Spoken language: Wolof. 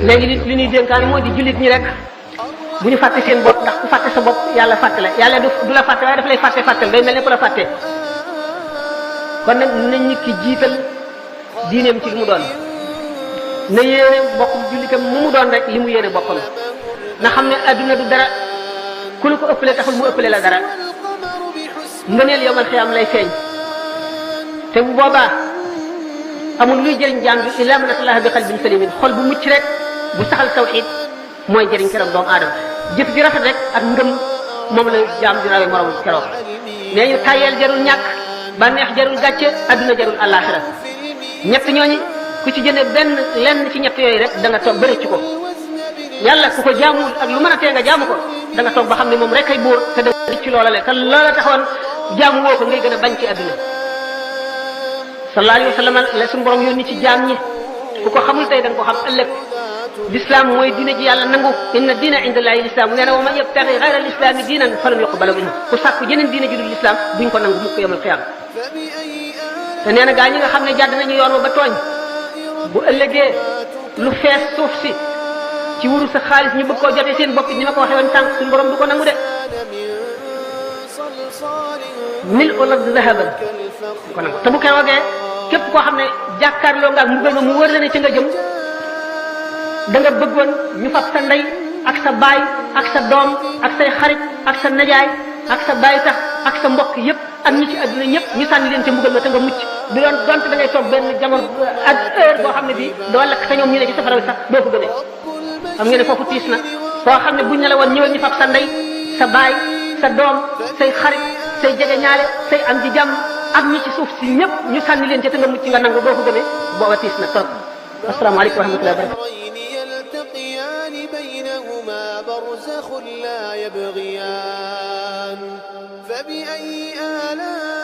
léegi li ñuy dénkaani moo di jullit ñi rek bu ñu fàtte seen bopp ndax ku fàtte sa bopp yàlla fàtte la yàlla du la fàtte waaye daf lay fàttel day mel ne ku la fàtte kon nag nañ nit ki jiital diineem ci li mu doon na yéene bokk jullitam mu doon rek li mu yéene boppam na xam ne adduna du dara ku lu ko ëppale taxul mu ëppale la dara ngëneel yowmal xiyaam lay feeñ te bu boobaa amul luy jëriñ jaam bi illa man atallaha bi qalbin salimin xol bu mucc rek bu saxal tawxid mooy jëriñ keroog doomu aadama jëf ji rafet rek ak ngëm moom la jaam di rawee moroom keroog nee ñu tàyyeel jarul ñàkk bànneex jarul gàcce adduna jarul àllaaxira ñett ñooñu ku ci jënde lenn ci ñett yooyu rek da nga toog ba rëcc ko yàlla ku ko jaamuwul ak lu mën a tee nga jaamu ko da nga toog ba xam ne moom rek ay buur te da nga ci loola le te loola taxoon jaamu woo ko ngay gën a bañ ci adduna sallallahu alayhi wa sallam la suñu borom yónni ci jaam ñi ku ko xamul tey da nga ko xam ëllëg l'islam mooy diine ji yàlla nangu inna diina inda allahi l'islam nee na wa man yabtaghi ghayra al-islami diinan falan yuqbala minhu ku sàkku jeneen diine ji dul l'islam duñ ko nangu mukk yawmal qiyaama te nee na gaa ñi nga xam ne jàdd nañu yoon wa ba tooñ bu ëllëgee lu fees suuf si ci wuru sa xaalis ñu bëgg koo jotee seen bopp ni ma ko waxee woon tànk suñu borom du ko nangu de mil'u l-ardi dahaban du ko nangu te bu keroogee képp koo xam ne jàkkaarloo nga ak mbugal ma mu wër la ne ci nga jëm da nga bëggoon ñu fab sa ndey ak sa baay ak sa doom ak say xarit ak sa najaay ak sa baay tax ak sa mbokk yëpp ak ñi ci adduna ñëpp ñu sànni leen ca mbugal ma te nga mucc du doon donte da ngay toog benn jamono ak heure boo xam ne bii doo lakk te ñoom ñu ne ci safara bi sax doo ko gënee xam ngeen ne foofu tiis na foo xam ne buñ ne la woon ñëwal ñu fab sa ndey sa baay sa doom say xarit say jege ñaale say am ji jàmm ak ñi ci suuf si ñëpp ñu sànni leen ca te nga mucc nga nangu doo ko gënee booba tiis na trop asalaamaaleykum wa rahmatullahi wa barakatuh بينهما برزخ لا يبغيان فبأي آلاء